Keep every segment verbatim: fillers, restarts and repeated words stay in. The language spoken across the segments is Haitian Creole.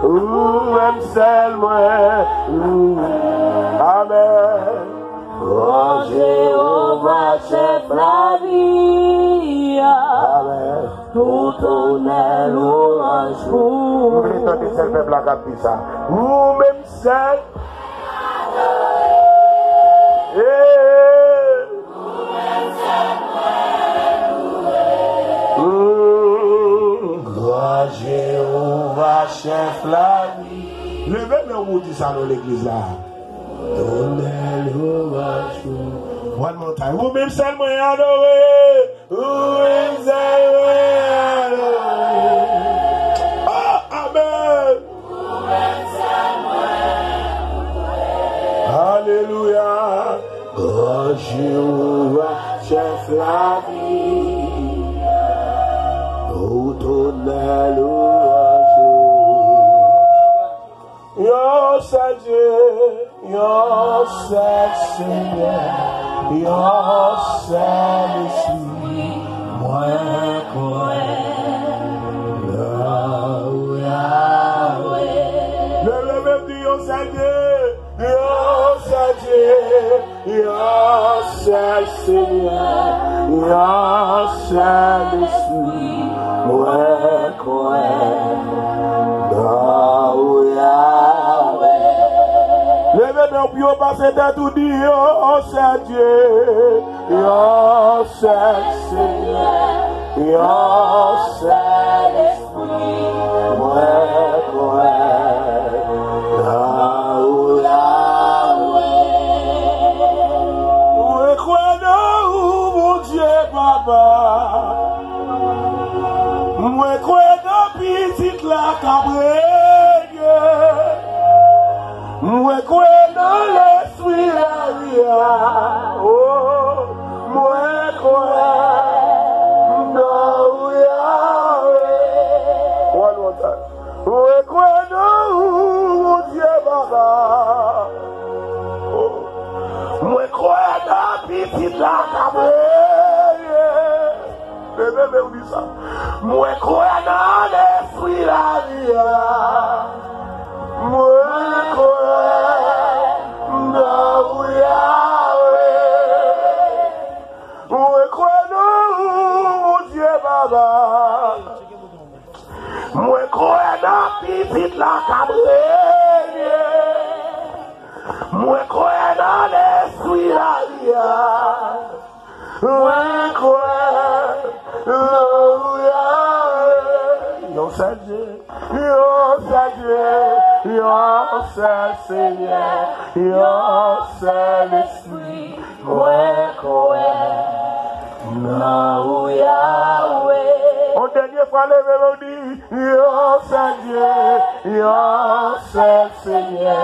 Ou menm sèl mwen louwe. Amèn. O Jewova, chèf lavi a. Amèn. Tout onè, lwanj pou ou. Nou vle tande sèl pèp la k ap di sa. Ou menm sèl. Hey. Mm, glwa Jewova, chèf lavi. Leve men w pou w di sa nan legliz la. Onè, lwanj pou ou. One more time. Ou menm sèl mwen adore. Ou menm sèl mwen adore. Oh, amèn. Alelouya. O Jewova, chèf lavi a, tout onè, lwanj pou ou. Yon sèl Dye, yon sèl Senyè, yon sèl Lespri, mwen kwè nan ou, Yahweh. Leve men di yon sèl Dye, yon sèl Dye. Yon sèl Senyè, yon sèl Lespri, mwen kwè nan ou, Yahweh. Leve men w pi wo, pase tèt ou, di yon sèl Dye, yon sèl Senyè, yon sèl Lespri. Mwen kwè nan ou, Yahweh. Mwen kwè nan ou, Bondye Papa. Mwen kwè nan Pitit la k ap renye. Mwen kwè nan Lespri lavi a. Oh, mwen kwè nan ou, Yahweh. One more time. Mwen kwè nan ou, Bondye Papa. Oh, mwen kwè nan Pitit la k ap renye. Leve men w di sa. Mwen kwè nan Lespri lavi a. Mwen kwè nan ou, Yahweh. Mwen kwè nan ou, Bondye Papa. Mwen kwè nan Pitit la k ap renye. Mwen kwè nan Lespri lavi a. Mwen kwè nan ou, Yahweh. Yon sèl Dye, yon sèl Dye, yon sèl Senyè, yon sèl Lespri. Mwen kwè nan ou, Yahweh. Yon dènye fwa, leve men w di, yon sèl Dye, yon sèl Senyè,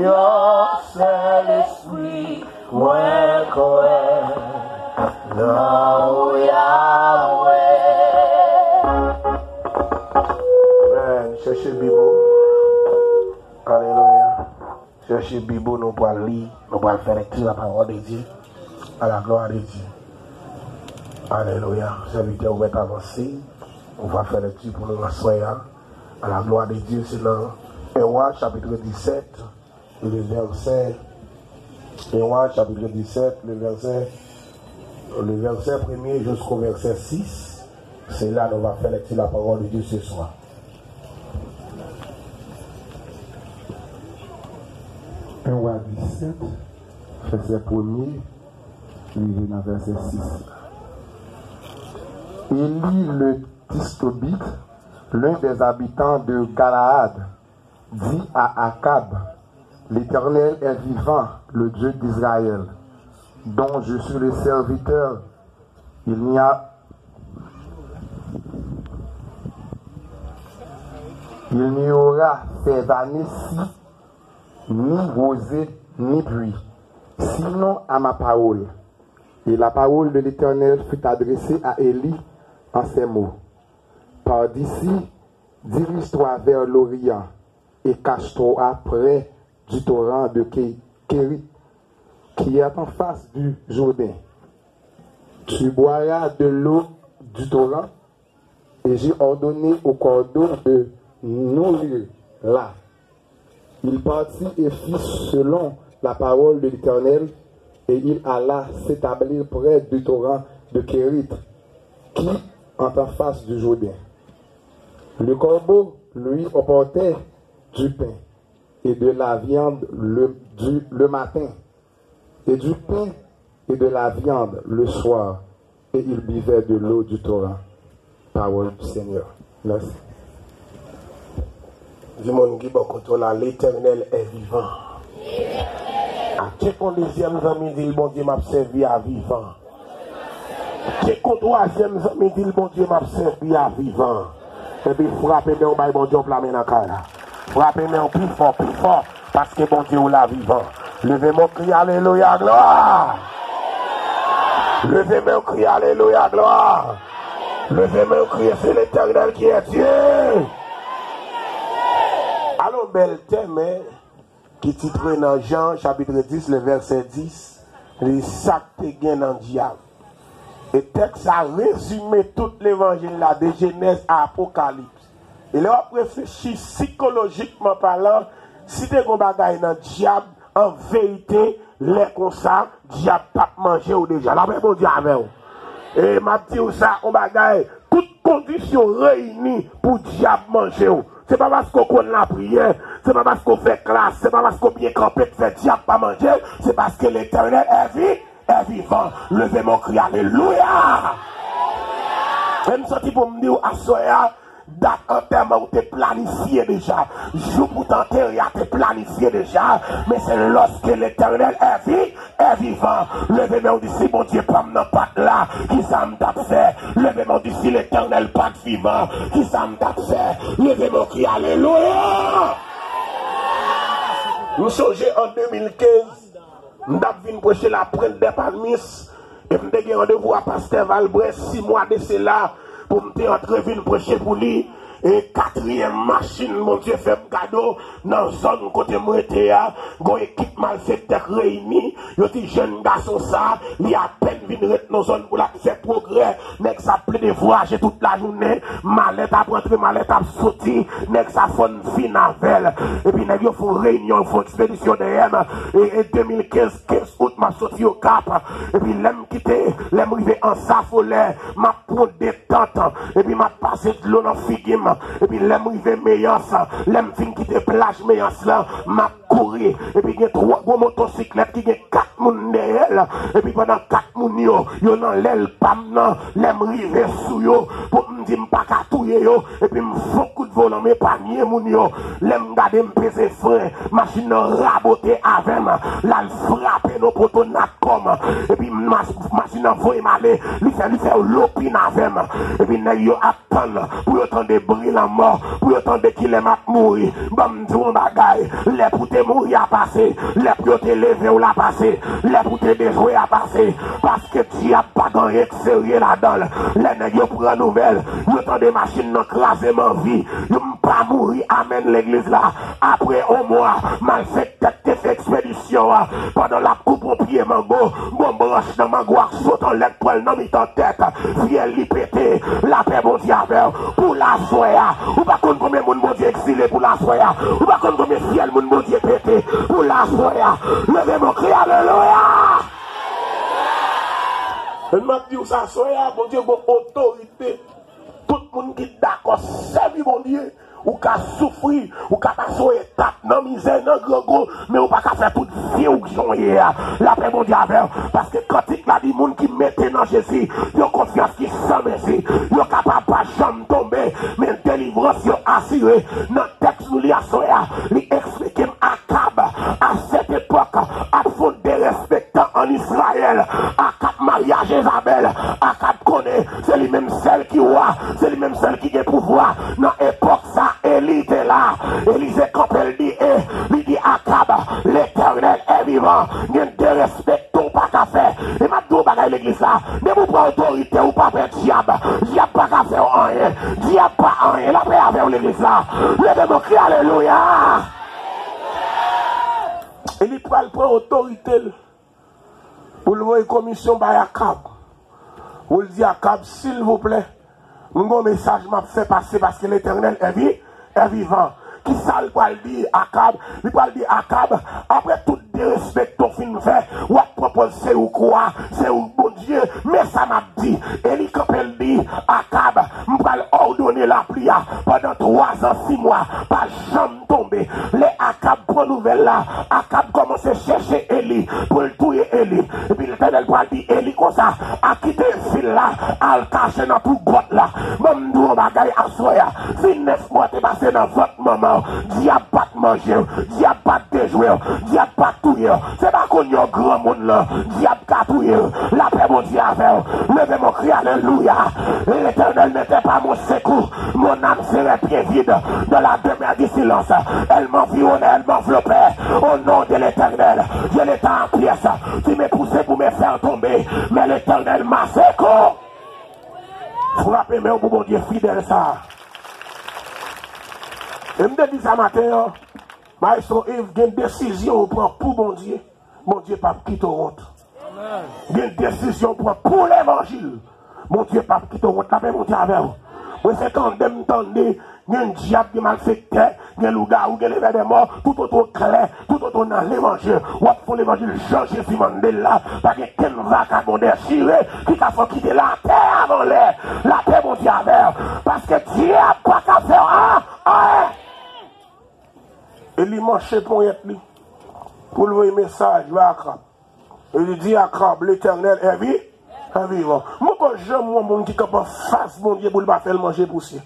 yon sèl Lespri. Mwen kwè nan ou, Yahweh. Amen. Chèche Bib ou. Alelouya. Chèche Bib ou, nou pral li, nou pral fè lekti la parole de Dieu. À la gloire de Dieu. Alelouya. Sèvitè, ou mèt avanse. Ou va fè lekti pou nou nan swen an. À la gloire de Dieu, se nan un Wa, chapitre dix-sept, le verset, un Wa, chapitre dix-sept, le verset, le verset premier jusqu'au verset six. Se la nou va fè lekti la parole de Dieu ce soir. Un Wa disèt, vèsè premye, rive nan vèsè sis. Élie le Tisbite, l'un des habitants de Galaad, dit à Akab, L'Éternel est vivant, le Dieu d'Israël, dont je suis le serviteur, il n'y a, il n'y aura cette année-ci ni rosée, ni pluie, sinon à ma parole. Et la parole de l'Éternel fut adressée à Élie en ces mots. Pars d'ici, dirige-toi vers l'Orient et cache-toi près du torrent de Ké-, Kérit, qui est en face du Jourdain. Tu boiras de l'eau du torrent, et j'ai ordonné au cordeau de nourrir là. Il partit et fit selon la parole de l'Éternel, et il alla s'établir près du torrent de Kérith, qui est en face du Jourdain. Le corbeau lui apportait du pain et de la viande le, du, le matin, et du pain et de la viande le soir, et il buvait de l'eau du torrent. Parole du Seigneur. Merci. Di moun ki bò kote w la, Letènèl è vivan. Tchèk yon dezyèm zanmi, di l, Bondye m ap sèvi a vivan. Tchèk yon twazyèm zanmi, di l, Bondye m ap sèvi a vivan. Epi frape men w, bay Bondye yon pla men nan kay la. Frape men w pi fò, pi fò, paske Bondye w la vivan. Leve men w, kri alelouya, glwa! Leve men w, kri alelouya, glwa! Leve men w, kriye, c'est l'Éternel qui est Dieu. Alon bèl tèm, en, ki titre nan Jan, chapit dis, le vèsè dis, li sa k te gen nan dyab. E tèks sa rezime tout levanjil la, de Jenèz a Apokalips. E lè w ap reflechi sikolojikman palan, si te gon bagay nan dyab, an verite, lè konsa, dyab t ap manje w deja. Lapè Bondye avè w. E m ap di w sa, on bagay, tout kondisyon reyini pou dyab manje w. Se pa paske w konn lapriyè, se pa paske w fè klas, se pa paske w byen kanpe k fè dyab pa manje w, se paske Letènèl è vi, è vivan. Leve men w, kri alelouya! E m santi pou m di w aswè a, dat antèman w te planifye deja, jou pou w t antere a te planifye deja, men se lòske Letènèl è vi, è vivan. Leve men w, di, si Bondye pa m nan pat la, kisa m t ap fè? Leve men w, di, si Letènèl pa t vivan, kisa m t ap fè? Leve men w, kri alelouya! M sonje an de mil kenz, m t ap vin preche Lapointe des Palmistes, e m te gen randevou a pastè Valbrès, sis mwa de sela, pou m te antre vin preche pou li. E katriyèm machin Bondye fè m kado nan zòn kote m rete a, gon ekip malfektè k reyini, yo di jèn gason sa, li apèn vin ret nan zòn pou l ap fè pwogrè. Nèg sa ap plede vwayaje tout lajounen, malèt ap rantre, malèt ap soti, nèg sa fò n fin avè l. Epi nèg yo fè yon reyinyon, yo fè yon ekspedisyon dèyè m, e, e de mil kenz, kenz out, m ap soti Okap. Epi lè m kite, lè m rive Ansafolè, m ap pran detant, epi m ap pase dlo nan figi m. Epi lè m rive Meyans, lè m fin kite plaj Meyans lan, m ap kouri. Epi gen twa gwo motosiklèt ki gen kat moun dèyè l. Epi pandan kat moun yo, yo nan lèl pa m nan, lè m rive sou yo, pou m di m pa ka touye yo, epi m fè yon kout volan, m epanye moun yo. Lè m gade, m peze fren, machin nan rabote avè m, l al frape nan poto Natcom, epi mas-, machin nan voye m ale, li fè, li fè yon lopin avè m, epi nèg yo ap tann pou yo tande bri lanmò, pou yo tande kilè m ap mouri. Ban m di w yon bagay, lè pou te mouri a pase, lè pou yo te leve w la pase, lè pou te dejwe a pase, paske dyab pa gen anyen k serye ladan l. Lè nèg yo pran nouvèl, yo tande machin nan kraze m anvi, yo m pa mouri, amèn legliz la. Apre yon mwa, malfektè k te fè ekspedisyon an, pandan l ap koupe yon pye mango, gon branch nan mango a sot anlè k pran l nan mitan tèt, fyèl li pete, lapè Bondye avè w. Pou laswè a, ou pa konn konbyen moun Bondye egzile pou laswè a, ou pa konn konbyen fyèl moun Bondye pete pou laswè a. Leve men w, kri alelouya! E m ap di w sa, aswè a, Bondye gon otorite. Tout moun ki dakò sèvi Bondye, ou ka soufri, ou ka pase yon etap nan mizè, nan grangou, men ou pa ka fè tout vi w jan w ye a. Lapè Bondye avè w, paske kantik la di moun ki mete nan Jezi yon konfyans ki san mezi, yo kapab pa janm tonbe, men delivrans yo asire. Nan tèks nou li aswè a, li eksplike m Akab, a sèt epòk, ap fè yon derespektan ann Izrayèl. Akab marye a Jezabèl. Akab konnen se li menm sèl ki wa, se li menm sèl ki gen pouvwa. Nan epòk sa, Eli te la. Elize kanpe, l di, e, li di Akab, Letènèl è vivan, gen derespektan w pa ka fè. E m ap di w yon bagay, legliz la, depi w pran otorite, ou pa pè dyab. Dyab pa ka fè w anyen. Dyab pa anyen. Lapè avè w, legliz la. Leve men w, kri alelouya. E li pral pran otorite l pou l voye komisyon bay Akab. Pou l di Akab, silvouplè, m gon mesaj m ap fè pase, paske Letènèl è vi, è vivan. Kisa l pral di Akab? Li pral di Akab, apre tout derespekte w fin fè, w ap pran pòz se ou k wa, se ou k Bondye. Men sa m ap di. Eli kanpe, l di Akab, m pral òdone lapli a pandan twazan, sis mwa, pa janm tonbe. Lè Akab pran nouvèl la, Akab kòmanse chèche Eli pou l touye Eli. Epi Letènèl pral di Eli konsa, al kite vil la, al kache nan twou gwòt la. Ban m di w yon bagay aswè a. Si nèf mwa te pase nan vant manman w, dyab pa t manje w, dyab pa t dejwe w, dyab pa t touye w. Se pa kounye a w granmoun lan, dyab ka touye w. Lapè Bondye avè w. Leve men w, kriye alelouya. L'Éternel n'était pas mon secours, mon âme serait bien vide dans la demeure du silence. Elle m'environnait, elle m'enveloppait. Au nom de l'Éternel, Dieu l'État en pièce, tu me poussais pour me faire tomber, mais l'Éternel m'a secouru. Frape men w pou Bondye fidèl sa a. E m te di sa maten an, Maestro Yves, gen desizyon ou pran pou Bondye, Bondye p ap kite w wont. Gen desizyon ou pran pou levanjil, Bondye p ap kite w wont. Lapè Bondye avè w. Mwen se tande m tande, gen dyab, gen malfektè, gen lougawou, gen levè dè mò, toutotan w klè, toutotan w nan levanjil, w ap fè levanjil jan Jezi mande l la. Pa gen kenn vakabondè chire ki ka fè w kite latè avan lè. Lapè Bondye avè w. Paske dyab pa ka fè w a, a. Eli manche ponyèt li pou l voye mesaj ba Akab. E li di Akab, Letènèl est vi-, est vivant. M poko janm wè yon moun ki kanpe anfas Bondye pou l pa fè l manje pousye.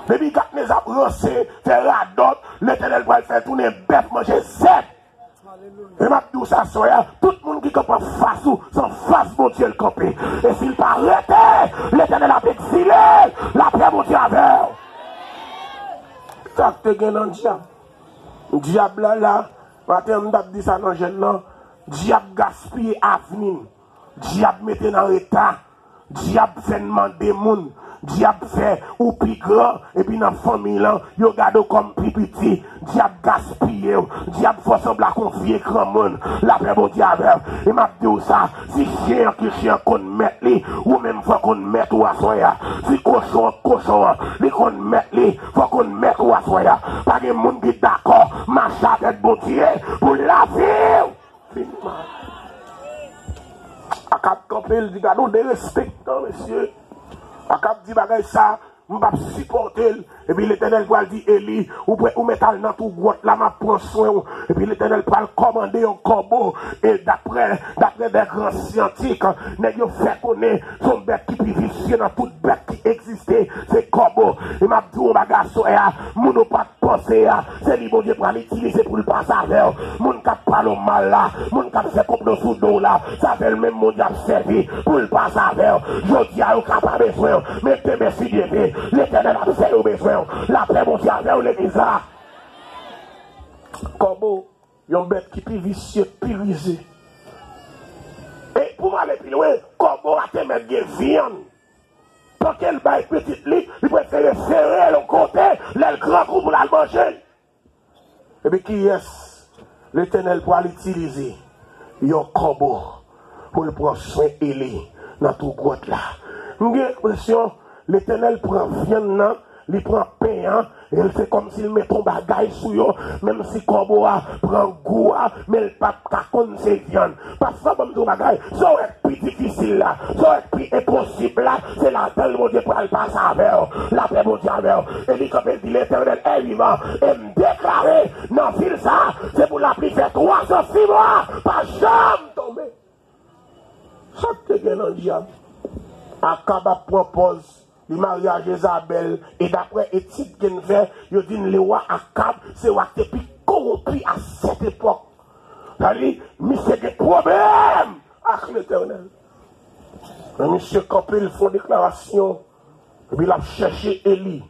Depi Gadnèza ap ranse, fè radòt, Letènèl pral fè tounen bèf manje zèb. E m ap di w sa aswè a, tout moun ki kanpe anfas ou, se anfas Bondye l kanpe. E si l pa rete, Letènèl ap egzile l. Lapè Bondye avè w. Sa k te gen nan dyab? Dyab la la, maten an m t ap di sa nan jèn nan, dyab gaspiye avni n, dyab mete nan reta, dyab fè n mande moun, dyab fè ou pi gran, epi nan fanmi lan, yo gade w kòm pi piti, dyab gaspiye w, dyab fè w sanble ak yon vye granmoun. Lapè Bondye avè w. E m ap di w sa, si chen an ki chen an konn mèt li, ou menm fò w konn mèt ou aswè a. Si kochon an kochon an, li konn mèt li, fò w konn mèt ou aswè a. Pa gen moun ki dakò mache avèk Bondye pou lavi w. Fin mal. Akab kanpe, l di, gade yon derespektan, mesye. Akab di bagay sa, m p ap sipòte l. Epi Letènèl pral di Eli, ou prè, ou mèt al nan twou gwòt la, m ap pran swen w. Epi Letènèl pral kòmande yon kòbo. E daprè, daprè dè gran syantik, nèg yo fè konnen se yon bèt ki pi visye nan tout bèt ki egziste, se kòbo. E m ap di w yon bagay aswè a, moun ou pa t panse a, se li Bondye pral itilize pou l pase avè w. Moun k ap pale w mal la, moun k ap fè konplo sou do w la, se avè l menm Bondye ap sèvi pou l pase avè w. Jodi a, yo ka pa bezwen w, men demen, si Dye vle, Letènèl ap fè yo bezwen w. Lapè Bondye avè w, legliz la. Kòbo, yon bèt ki pi visye, pi rize. E pou m ale pi lwen, kòbo a te mèt gen vyann. Pandan l bay pitit li, li prefere sere l yon kote, lè l grangou pou l al manje l. Epi kiyès Letènèl pral itilize? Yon kòbo pou l pran swen Eli nan twou gwòt la. M gen enpresyon Letènèl pran vyann nan, li pran pen an, e l se kòmsi l mete yon bagay sou yo, menm si kòbo a pran gou a, men l p ap ka konn se vyann. Pafwa, ban m di w bagay, sa w wè k pi difisil la, sa w wè k pi enposib la, se ladan l Bondye pral pase avè w. Lapè Bondye avè w. E li kanpe, l di, Letènèl est vivant, e m deklare nan vil sa a, se pou lapli fè twazan, sis mwa, pa janm tonbe. Sa k te gen nan dyab? Akab ap pran pòz li marye a Jezabèl, e daprè etid ke n fè, yo di n lewa Akab se wa k te pi kowonpi a sèt epòk. Sa di, misye gen pwoblèm ak Letènèl. Men misye kanpe, l fè yon deklarasyon, epi l ap chèche Eli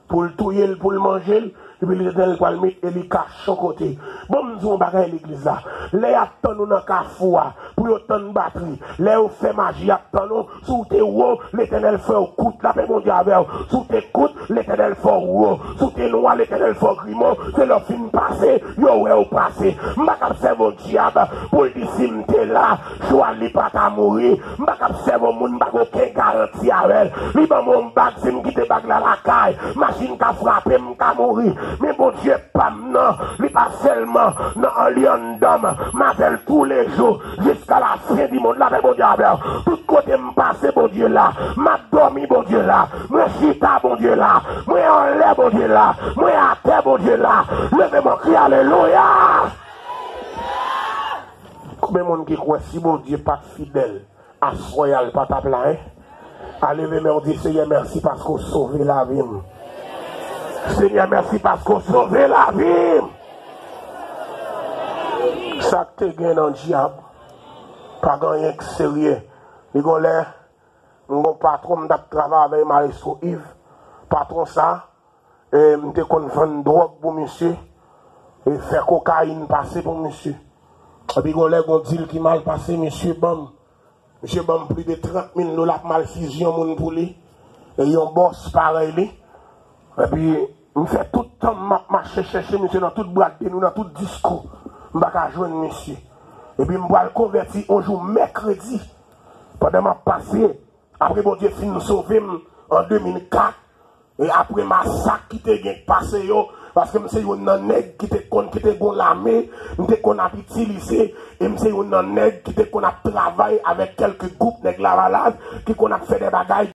pou l touye l, pou l manje l, epi Letènèl pral met Eli kache yon kote. Ban m di w yon bagay, legliz la. Lè y ap tann ou nan kafou a, pou yo tann batri, lè yo fè maji, y ap tann ou, si w te wo, Letènèl fè w kout, lapè Bondye avè w. Si w te kout, Letènèl fè w wo. Si w te nwa, Letènèl fè w grimò. Se lè w fin pase, yo wè w pase. M pa kab sèvi yon dyab pou l di si m te la, chwal li pa ta mouri. M pa kab sèvi yon moun m pa gen okenn garanti avè l. Li ban m yon bag, si m kite bag la lakay, machin ka frape m, m ka mouri. Men Bondye pa m nan, li pa sèlman nan, li anndan m. M avè l toulejou, jiska la fen di mond la, men Bondye avè w. Tout kote m pase, Bondye la. M ap dòmi, Bondye la. Mwen chita, Bondye la. Mwen anlè, Bondye la. Mwen atè, Bondye la. Leve men w, kriye alelouya! Konbyen moun ki kwè si Bondye pa t fidèl, aswè a l pa t ap la, en? A, leve men w, di, Senyè, mèsi paske w sove lavi m. Senyè, mèsi paske w sove lavi m. Sa k te gen nan dyab, pa gen anyen k serye. Li gon lè, m gon patwon m t ap travay avè l, Maestro Yves. Patwon sa, e, m te konn vann dwòg pou misye, e fè kokayin pase pou misye. Epi gon lè gon dil ki mal pase, misye ban m, misye ban m plis de trant mil dola pou m al sizi yon moun pou li, e yon bòs parèy li. Epi m fè tout tan m ap mache chèche misye nan tout bwat de nwi, nan tout disko, m pa ka jwenn misye. Epi m pral konvèti yon jou mèkredi, pandan m ap pase, apre Bondye fin sove m an de mil kat, e apre masak ki te gen k pase yo, paske m se youn nan nèg ki te konn, ki te gon lame, m te konn ap itilize, e m se youn nan nèg ki te konn ap travay avèk kèlke gwoup nèg Lavalas, ki konn ap fè de bagay.